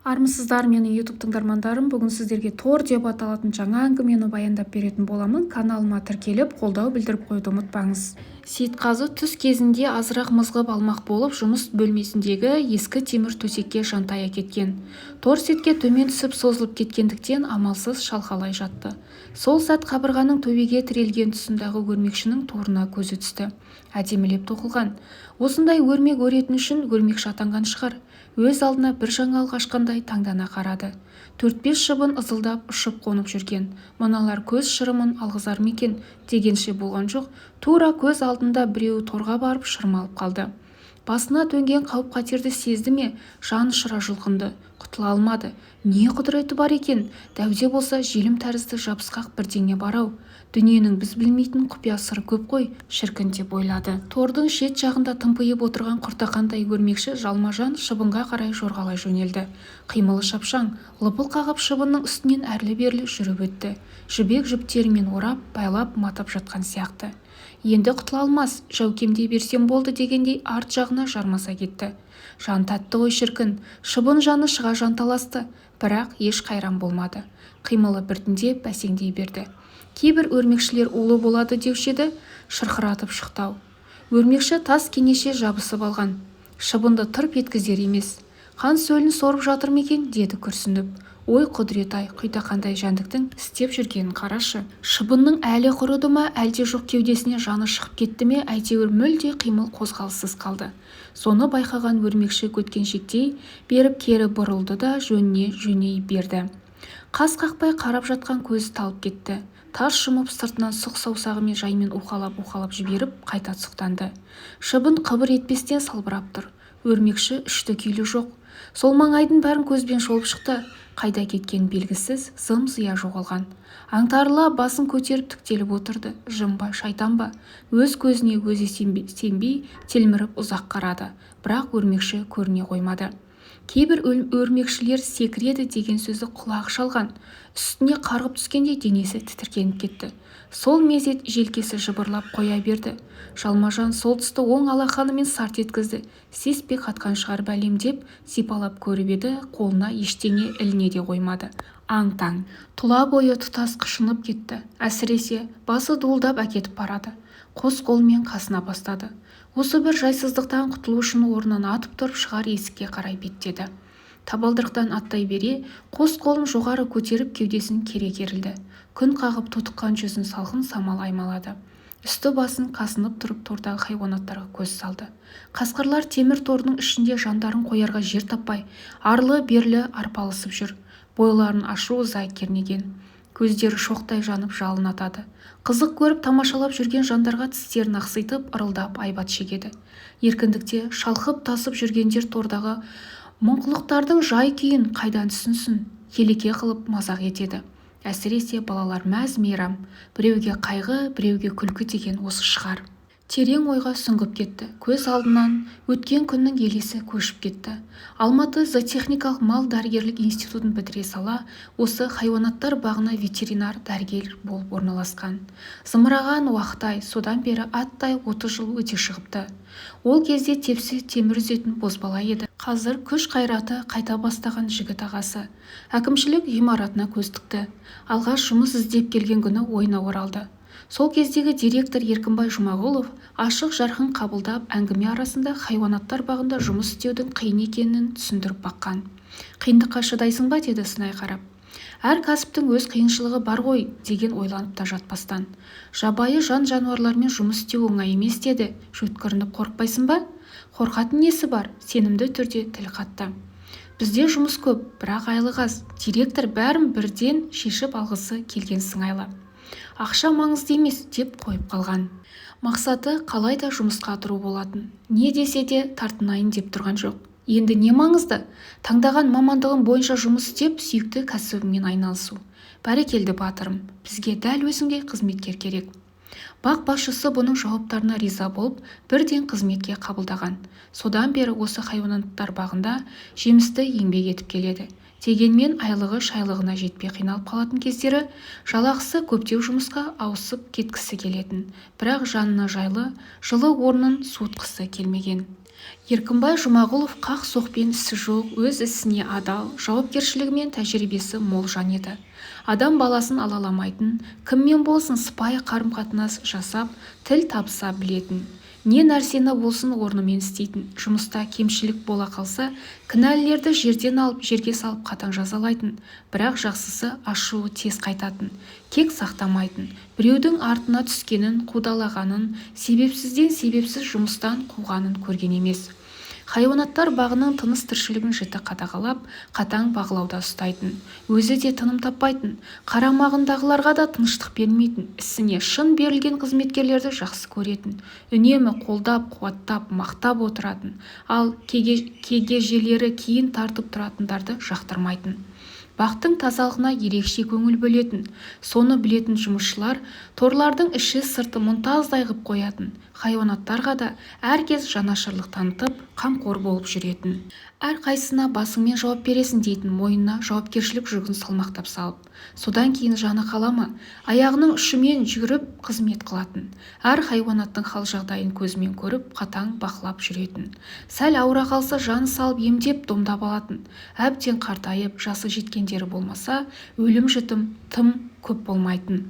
Армысыздар, менің YouTube тыңдармандарым! Бүгін сіздерге «Тор» деп аталатын жаңа әңгімені баяндап беретін боламын. Каналыма тіркеліп, қолдау білдіріп қоюды ұмытпаңыз. Сейітқазы түс кезінде азырақ мызғып алмақ болып жұмыс бөлмесіндегі ескі темір төсекке жантая кеткен. Тор сетке төмен түсіп созылып кеткендіктен амалсыз шалқалай жатты. Сол сәт қабырғаның төбеге тірелген тұсындағы өрмекшінің торына көзі түсті. Әдемілеп тоқылған. Осындай өрмек өретін үшін өрмекші атанған шығар. Өз алдына бір жаңалық ашқандай таңдана қарады. Төрт-бес шыбын ызылдап ұшып-қонып жүрген. Мыналар көз шырымын алғызар ма екен дегенше болған жоқ, тура көз алдында біреуі торға барып шырмалып қалды. Басына төнген қауіп-қатерді сезді ме, жан ұшыра жұлқынды. Құтыла алмады. Не құдіреті бар екен, дәуде болса желім тәрізді жабысқақ бірдеңе бар-ау. Дүниенің біз білмейтін құпия сыры көп қой, шіркін деп ойлады. Тордың шет жағында тымпиып отырған құртақандай өрмекші жалма-жан шыбынға қарай жорғалай жөнелді. Қимылы шапшаң, лыпыл қағып шыбынның үстінен әрлі-берлі жүріп өтті. Жібек жіптерімен орап, байлап, матап жатқан сияқты. Енді құтыла алмас, жәукемдей берсем болды дегендей арт жағына жармаса кетті. Жан тәтті ғой шіркін, шыбын жаны шыға жанталасты, бірақ еш қайран болмады. Қимылы біртіндеп бәсеңдей берді. Кейбір өрмекшілер улы болады деуші еді, шырқыратып шықты-ау. Өрмекші тас кенеше жабысып алған. Шыбынды тырп еткізер емес. Қан сөлін сорып жатыр ма екен, деді күрсініп. Ой, құдірет-ай, құйтақандай жәндіктің істеп жүргенін қарашы. Шыбынның әлі құрыды ма, әлде жоқ кеудесіне жаны шығып кетті ме, әйтеуір мүлде қимыл қозғалыссыз қалды. Соны байқаған өрмекші көткеншектей беріп кері бұрылды да жөніне жөней берді. Қас қақпай қарап жатқан көзі талып кетті. Тарс жұмып, сыртынан сұқ саусағымен жаймен уқалап-уқалап жіберіп, қайта сұқтанды. Шыбын қыбыр етпестен салбырап тұр. Өрмекші үшті-күйлі жоқ. Сол маңайдың бәрін көзбен шолып шықты. Қайда кеткен белгісіз, зым-зия жоғалған. Аңтарыла басын көтеріп тіктеліп отырды. Жын ба, шайтан ба? Өз көзіне өзі сенбей, телміріп ұзақ қарады. Бірақ өрмекші көріне қоймады. Кейбір өрмекшілер секіреді деген сөзді құлағы шалған. Үстіне қарғып түскендей денесі тітіркеніп кетті. Сол мезет желкесі жыбырлап қоя берді. Жалма-жан сол тұсты оң алақанымен сарт еткізді. Сеспе қатқан шығар бәлем деп сипалап көріп еді, қолына ештеңе іліне де қоймады. Аң-таң. Тұла бойы тұтас қышынып кетті. Әсіресе, басы дуылдап әкетіп барады. Қос қолымен қасына бастады. Осы бір жайсыздықтан құтылу үшін орнынан атып тұрып шығар есікке қарай беттеді. Табалдырықтан аттай бере, қос қолын жоғары көтеріп кеудесін кере керілді. Күн қағып тотыққан жүзін салқын самал аймалады. Үсті басын қасынып тұрып тордағы хайуанаттарға көз салды. Қасқырлар темір тордың ішінде жандарын қоярға жер таппай, арлы-берлі арпалысып жүр. Бойларын ашу ыза кернеген. Көздері шоқтай жанып жалын атады. Қызық көріп тамашалап жүрген жандарға тістерін ақситып, ырылдап айбат шегеді. Еркіндікте шалқып тасып жүргендер тордағы мұңқылықтардың жай-күйін қайдан түсінсін, келеке қылып мазақ етеді. Әсіресе балалар мәз-мейрам, біреуге қайғы, біреуге күлкі деген осы шығар. Терең ойға сүңгіп кетті. Көз алдынан өткен күннің елесі көшіп кетті. Алматы зоотехникалық мал дәрігерлік институтын бітіре сала, осы хайуанаттар бағына ветеринар дәрігер болып орналасқан. Зымыраған уақыт-ай, содан бері аттай 30 жыл өте шығыпты. Ол кезде тепсе темір үзетін бозбала еді. Қазір күш-қайраты қайта бастаған жігіт ағасы. Әкімшілік ғимаратына көз тікті. Алғаш жұмыс іздеп келген күні ойына оралды. Сол кездегі директор Еркінбай Жұмағұлов ашық жарқын қабылдап, әңгіме арасында хайуанаттар бағында жұмыс істеудің қиын екенін түсіндіріп баққан. Қиындыққа шыдайсың ба, деді сынай қарап. Әр кәсіптің өз қиыншылығы бар ғой, деген ойланып та жатпастан. Жабайы жан-жануарлармен жұмыс істеу оңай емес, деді жөткірініп. Қорықпайсың ба? Қорқатын несі бар, сенімді түрде тіл қатты. Бізде жұмыс көп, бірақ айлық аз. Директор бәрін бірден шешіп алғысы келген сыңайлы. Ақша маңызды емес, деп қойып қалған. Мақсаты қалай да жұмысқа тұру болатын. Не десе де тартынайын деп тұрған жоқ. Енді не маңызды? Таңдаған мамандығым бойынша жұмыс істеп, сүйікті кәсібіммен айналысу. Бәрекелді батырым, бізге дәл өзіңдей қызметкер керек. Бақ басшысы бұның жауаптарына риза болып, бірден қызметке қабылдаған. Содан бері осы хайуанаттар бағында жемісті еңбек етіп келеді. Дегенмен айлығы шайлығына жетпей қиналып қалатын кездері жалақысы көптеу жұмысқа ауысып кеткісі келетін. Бірақ жанына жайлы, жылы орнын суытқысы келмеген. Еркінбай Жұмағұлов қақ-соқпен ісі жоқ, өз ісіне адал, жауапкершілігі мен тәжірибесі мол жан еді. Адам баласын алаламайтын, кіммен болсын сыпайы қарым-қатынас жасап, тіл табыса білетін. Не нәрсені болсын орнымен істейтін, жұмыста кемшілік бола қалса, кінәлілерді жерден алып, жерге салып қатаң жазалайтын. Бірақ жақсысы ашуы тез қайтатын, кек сақтамайтын, біреудің артына түскенін, қудалағанын, себепсізден себепсіз жұмыстан қуғанын көрген емес. Хайуанаттар бағының тыныс-тіршілігін жіті қадағалап, қатаң бақылауда ұстайтын. Өзі де тыным таппайтын, қарамағындағыларға да тыныштық бермейтін, ісіне шын берілген қызметкерлерді жақсы көретін, үнемі қолдап, қуаттап, мақтап отыратын, ал кегежелері кейін тартып тұратындарды жақтырмайтын. Бақтың тазалығына ерекше көңіл бөлетін. Соны білетін жұмысшылар торлардың іші-сырты мұнтаздай ғып қоятын. Хайуанаттарға да әркез жанашырлық танытып, қамқор болып жүретін. Әрқайсысына басыңмен жауап бересің дейтін мойнына жауапкершілік жүгін салмақтап салып. Содан кейін жаны қала ма, аяғының ұшымен жүгіріп қызмет қылатын. Әр хайуанаттың хал-жағдайын көзімен көріп, қатаң бақылап жүретін. Сәл ауыра қалса, жаны салып емдеп, домдап алатын. Әбден қартайып, жасы жеткендері болмаса, өлім-жітім тым көп болмайтын.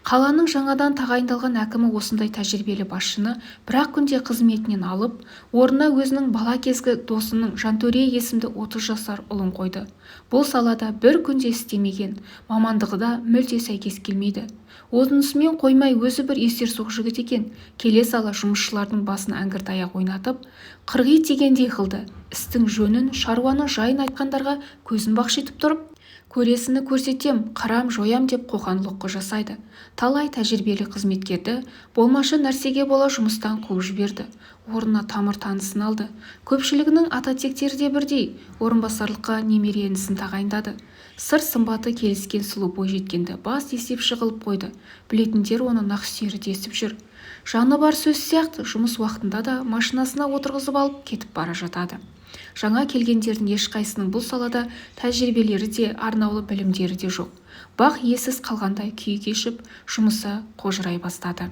Қаланың жаңадан тағайындалған әкімі осындай тәжірибелі басшыны бір-ақ күнде қызметінен алып, орнына өзінің бала кезгі досының Жантөре есімді 30 жасар ұлын қойды. Бұл салада бір күнде істемеген, мамандығы да мүлде сәйкес келмейді. Онысымен қоймай өзі бір есерсоқ жігіт екен, келе сала жұмысшылардың басын әңгір-таяқ ойнатып, қырғи тигендей қылды. Істің жөнін, шаруаның жайын айтқандарға көзін бақшитып тұрып, көресіні көрсетем, қырам, жоям деп қоқан-лоққы жасайды. Талай тәжірибелі қызметкерді болмашы нәрсеге бола жұмыстан қуып жіберді. Орнына тамыр танысын алды. Көпшілігінің ата-тектері де бірдей, орынбасарлыққа немере інісін тағайындады. Сыр сымбаты келіскен сұлу бойжеткенді бас есепші қылып қойды. Білетіндер оны нақсүйері десіп жүр. Жаны бар сөз сияқты жұмыс уақытында да машинасына отырғызып алып кетіп бара жатады. Жаңа келгендердің ешқайсының бұл салада тәжірибелері де, арнаулы білімдері де жоқ. Бақ иесіз қалғандай күй кешіп, жұмысы қожырай бастады.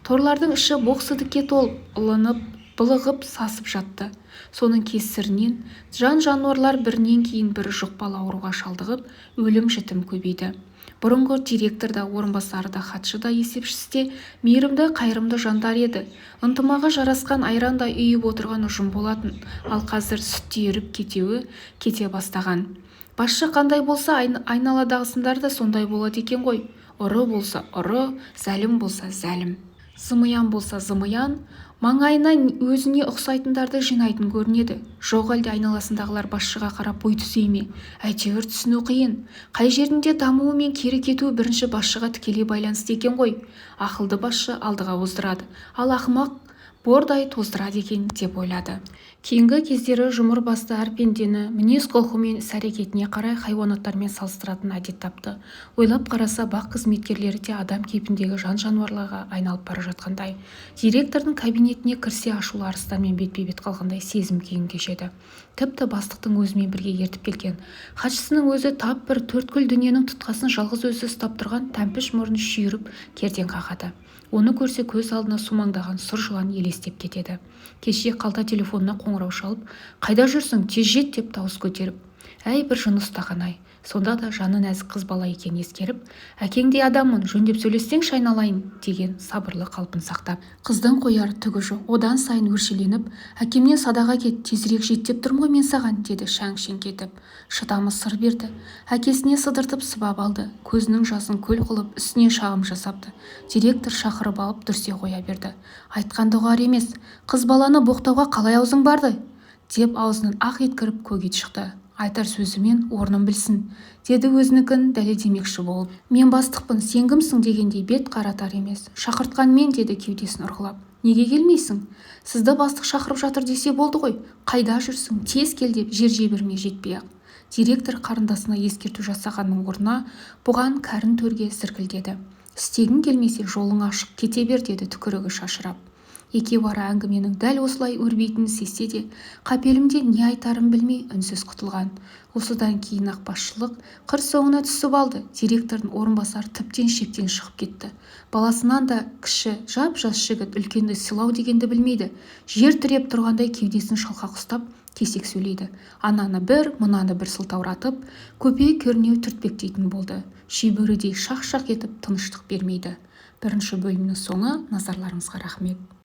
Торлардың іші боқ-сідікке толып, ылынып, былығып сасып жатты. Соның кесірінен жан-жануарлар бірінен кейін бірі жұқпалы ауруға шалдығып, өлім-жітім көбейді. Бұрынғы директор да, орынбасары да, хатшы да, есепшісі де мейірімді, қайырымды жандар еді. Ынтымағы жарасқан айрандай үйіп отырған ұжым болатын, ал қазір сүттей еріп кетеуі кете бастаған. Басшы қандай болса, айналадағысындар да сондай болады екен ғой. Ұры болса ұры, зәлім болса зәлім. Зымиян болса зымиян, маңайына өзіне ұқсайтындарды жинайтын көрінеді. Жоқ әлде айналасындағылар басшыға қарап бой түзей ме? Әйтеуір түсіну қиын. Қай жерінде дамуы мен кері кетуі бірінші басшыға тікелей байланысты екен ғой. Ақылды басшы алдыға оздырады, ал ақымақ бордай тоздырады екен деп ойлады. Кейінгі кездері жұмыр басты әр пендені мінез-құлқы мен іс-әрекетіне қарай хайуанаттармен салыстыратын әдет тапты. Ойлап қараса, бақ қызметкерлері де адам кейпіндегі жан-жануарларға айналып бара жатқандай. Директордың кабинетіне кірсе ашулы арыстанмен бетпе-бет қалғандай сезім күйін кешеді. Тіпті бастықтың өзімен бірге ертіп келген хатшысының өзі тап бір төрткүл дүниенің тұтқасын жалғыз өзі ұстап тұрған тәмпіш мұрнын шүйіріп кердең қағады. Оны көрсе көз алдына сумаңдаған сұр жылан елестеп кетеді. Кеше қалта телефонына қоңырау шалып, «Қайда жүрсің, тез жет» деп дауыс көтеріп. Әй, бір жыны ұстаған-ай. Сонда да жаны нәзік қыз бала екенін ескеріп, «Әкеңдей адаммын, жөндеп сөйлессеңші айналайын» деген сабырлы қалпын сақтап. Қыздың қояр түгі жоқ, одан сайын өршеленіп, «Әкемнен садаға кет, тезірек жет деп тұрмын ғой мен саған» деді шәң-шәң кетіп. Шыдамы сыр берді. Әкесіне сыдыртып сыбап алды. Көзінің жасын көл қылып, үстінен шағым жасапты. Директор шақырып алып дүрсе қоя берді. Айтқанды ұғар емес, қыз баланы боқтауға қалай аузың барды? Деп аузынан ақ еткіріп көк ет шықты. Айтар сөзімен орнын білсін, деді өзінікін дәлелдемекші болып. Мен бастықпын, сен кімсің дегендей бет қаратар емес. Шақыртқан мен, деді кеудесін ұрғылап. Неге келмейсің? Сізді бастық шақырып жатыр десе болды ғой. Қайда жүрсің, тез кел деп жер жебіріме жетпей-ақ. Директор қарындасына ескерту жасағанның орнына бұған кәрін төрге зіркілдеді. Істегің келмесе жолың ашық, кете бер, деді түкірігі шашырап. Екеуара әңгіменің дәл осылай өрбитінін сезсе де, қапелімде не айтарын білмей үнсіз құтылған. Осыдан кейін-ақ басшылық қыр соңына түсіп алды. Директордың орынбасары тіптен шектен шығып кетті. Баласынан да кіші жап-жас жігіт үлкенді сыйлау дегенді білмейді. Жер тіреп тұрғандай кеудесін шалқақ ұстап, кесек сөйлейді. Ананы бір, мынаны бір сылтауратып, көпе-көрнеу түртпектейтін болды. Шибөрідей шақ-шақ етіп тыныштық бермейді. Бірінші бөлімнің соңы. Назарларыңызға рахмет.